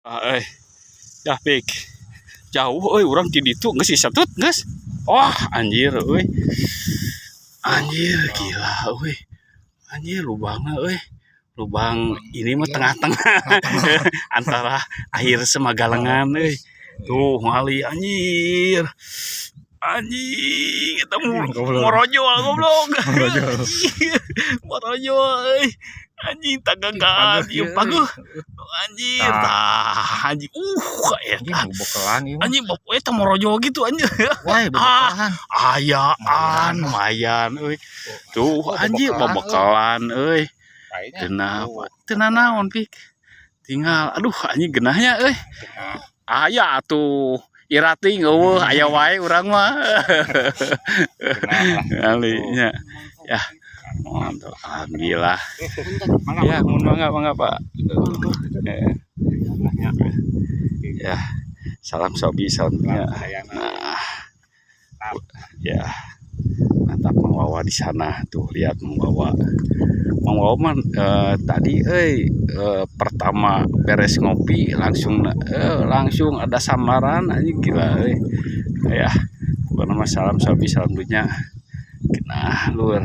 Ah, eh. Ya, pik. Jauh euy urang ti ditu geus isatut geus. Wah, anjir euy. Anjir gila euy. Anjir lubangna euy. Lubang ini mah tengah-tengah antara air sama galengan euy. Tuh ngali anjir. Anjing eta Goblok. Morojol goblok. Morojol. Morojol euy. Anjing tagagaan ieu paguh. Anjir tah anjing eta. Anjing bokelan ieu mah. Anjing bapak eta morojol gitu anjir. Wah, bebekalan. Ayaan lumayan euy. Tuh Oh, anjir bebekalan, bebekalan euy. Kayaknya. Teu teu naon pik. Tinggal aduh anjing genahnya euy. Aya atuh. Irating euweuh aya wae urang mah. Genah lah. Kali nya. Ya. Mantap, alhamdulillah. Ya, mun mangga mangga Pak. Eh. Ya. Salam sobi, salam dunia. Nah. Ya. Mantap Mang Wawa di sana tuh, lihat Mang Wawa. Mang Wawa mah tadi euy pertama beres ngopi langsung langsung ada sambaran anjing gila euy. Ya. Pokoknya mah salam sobi, salam dunia. Nah, lur.